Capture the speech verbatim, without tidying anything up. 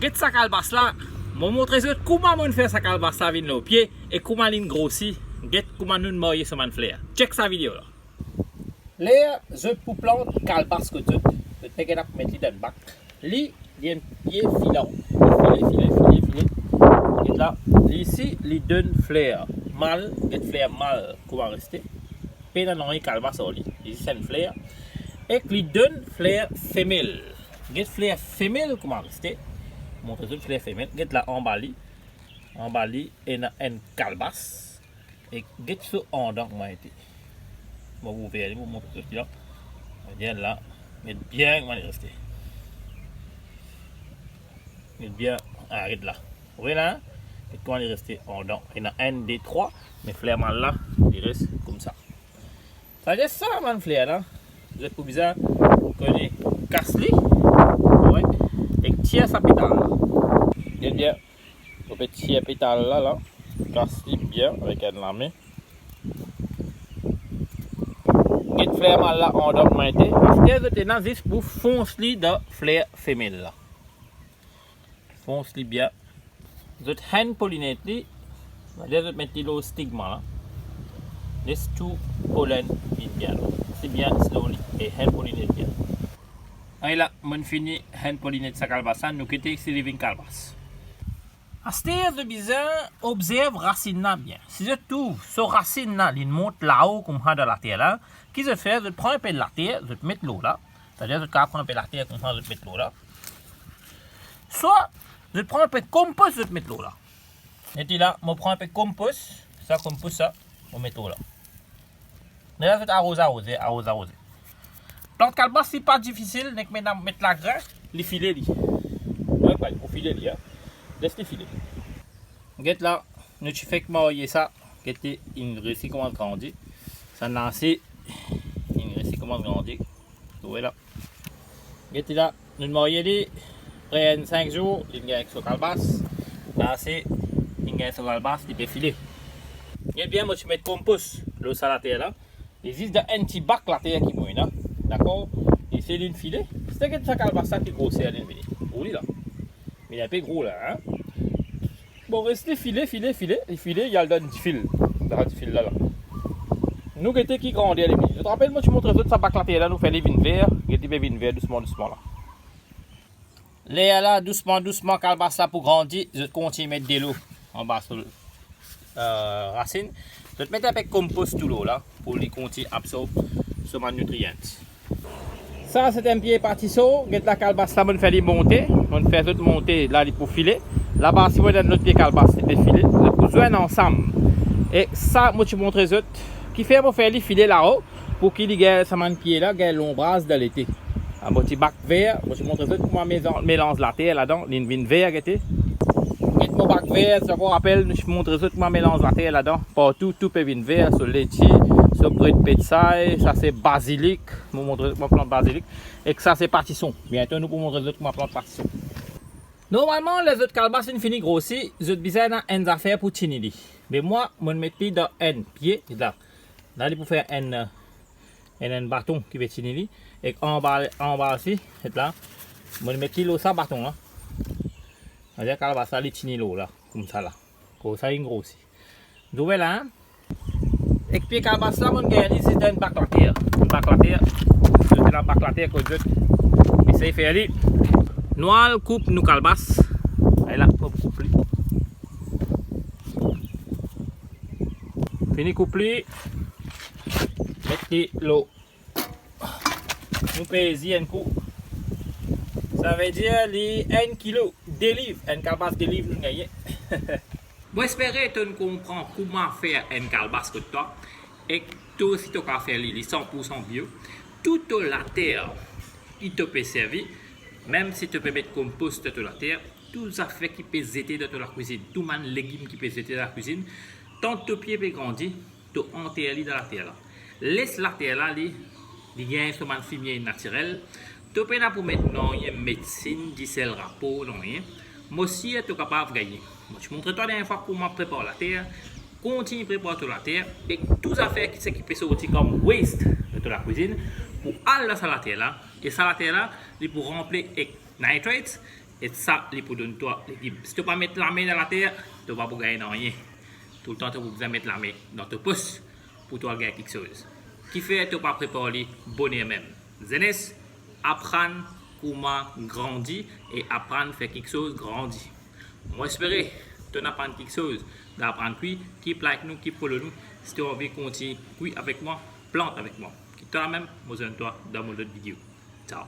Get sa kalbas la, mo montre zot kouma mo'nn fer sa kalbas la vinn lor pie e kouma li'nn grosi. Get kouma nounn marye so bann fler. Chek sa video la. Ler zot pou plant kalbas kot zot, zot pe gagn pou met li dan bak. Li, li enn pie filan. Li file, file, file, file. Get la, li isi, li donn fler mal, get fler mal kouma reste. Pena nanye kalbas ar li, li zis enn fler. Ek li donn fler femel. Get fler femel kouma reste. Montre zot fler femel. Get la anba li. Anba li, ena enn kalbas. E get so andan kouma ete. Mo pou ouver li, mo montre zot li la. Get la, get bien kouma li reste. Get bien, ah, get la. Ou trouve la, get kouma li reste andan. Ena enn, de, trwa, me fler mal la, li res koumsa. Sa res sa bann fler la, zot pou bizin kone kas li, wi, ek tir sa petal la. Get bien, ou pe tir petal la, la, kas li bien avek enn lame. Get fler mal la andan kouma ete. Aster zot ena zis pou fons li dan fler femel la. Fons li bien. Zot hand pollinate li, savedir zot met li lor stigma la. Les tou polen vinn bien. Se bien slowly e hand pollinate bien. Ala, mo'nn fini hand pollinate sa kalbas la, nou gete si li vinn kalbas. Aster zot bizin obzerv rasinn la bien. Si zot trouv so rasinn la, li'nn mont lao koumsa dan later la, ki zot fer, zot pran enpe later, zot met lor la. Savedir zot kapav pran enpe later koumsa, zot met lor la. Swa, zot pran enpe konpos, zot met lor la. Ete la, mo pran enpe konpos, sa konpos sa, mo met lor la. Ler zot aroze, aroze, aroze, aroze. Plant kalbas, li pa difisil, nek met, met lagrin, li file li. Wi, ou file li, a. Les li file. Get la, nou ti fek marye sa, get li, inn resi koumans grandi. Sa nase, inn resi koumans grandi. Ou trouve la. Get li la, nou marye li, apre enn sink zour, li gagn so kalbas. Ase, li gagn so kalbas, li pe file. Ebien, mo ti met konpos lor sa later la. Li zis dan enn ti bak later ki mo ena, dakor? E se li'nn file. Si to get sa kalbas la ki groser li'nn vini. Ou li la. Li enpe gro la, hein? Bon, les li file, file, file, li file, li al dan difil. Dan difil la, la. Nou gete ki grander li vini. Zot rapel, mo ti montre zot sa bak later la, nou fer li vinn ver, get li pe vinn ver dousman, dousman la. Lerla, dousman, dousman, kalbas la pou grandi, zot kontign met delo anba so, euh, rasinn. Zot met enpe konpos tou lor la, pou li kontign absorb so bann nitrian. Sa, se enn pie patison. Get la kalbas la, mo'nn fer li monte. Mo'nn fer zot monte, la li pou file. Laba, si mo ena lot pie kalbas, li pe file. Zot pou zwenn ansam. E sa, mo ti montre zot. Kifer mo fer li file lao, pou ki li gagn, sa bann pie la, gagn lonbraz dan lete. Ah, mo ti bak ver, mo ti montre zot kouma mezan-, melanz later ladan, li'nn vinn ver, gete. Get mo bak ver, zot rapel, mo ti montre zot kouma melanz later ladan. Partou, tou pe vinn ver, so leti, so bred petsay, sa se bazilik. Mo montre zot kouma plant bazilik. Ek sa se patison. Biento nou pou montre zot kouma plant patison. Normalman, ler zot kalbas inn fini grosi, zot bizin ena enn zafer pou tini li. Me mwa, mo'nn met li dan enn pie, la. La, li pou fer enn, enn, enn baton ki pe tini li. Ek anba, anba osi, get la. Mo'nn met li lor sa baton la. Savedir kalbas la, li tini lor la, koumsa la. Koumsa, li grosi. Zot trouve la, hein? Ek pie kalbas la, mo'nn gagn li zis dan enn bak later. Enn bak later. Zot ena bak later kot zot. Esey fer li. Nou al koup nou kalbas. Ala, mo koup li. Fini koup li. Met li lor. Nou pez li enn kou. Savedir li enn kilo, de liv, enn kalbas de liv nou gagne. Mo espere to'nn konpran kouma fer enn kalbas kot twa, ek to osi to kapav fer li, li san pou san bio. Tou to later ki to pe servi, mem si to pe met konpos dan to later, tou zafer ki pe zete dan to lakwizinn, tou bann legim ki pe zete dan lakwizinn, tan to pie pe grandi, to anter li dan later la. Les later la, li, li gagn so bann fimie natirel. To pena pou met nanye medsin, disel, rapor, nanye. Mo sir to kapav gagne. Mo ti montre twa dernie fwa kouma prepar later. Kontign prepar to later ek tou zafer ki, seki pe sorti kom waste dan to lakwizinn pou al dan sa later la. E sa later la, li pou ranpli ek nitrates, E sa, li pou donn twa legim. Si to pa met lame dan later, to pa pou gagn nanye. Toultan to pou bizin met lame dan to pos pou to al gagn kiksoz. Kifer to pa prepar li boner mem? Zenes, aprann kouma grandi e aprann fer kiksoz grandi. Mo espere to ena aprann kiksoz dan Aprann Kwi. Keep like nou, keep follow nou. Si to anvi kontign kwi avek mwa, plant avek mwa. Ki to lamem, mo zwenn twa dan mo lot video. Ciao.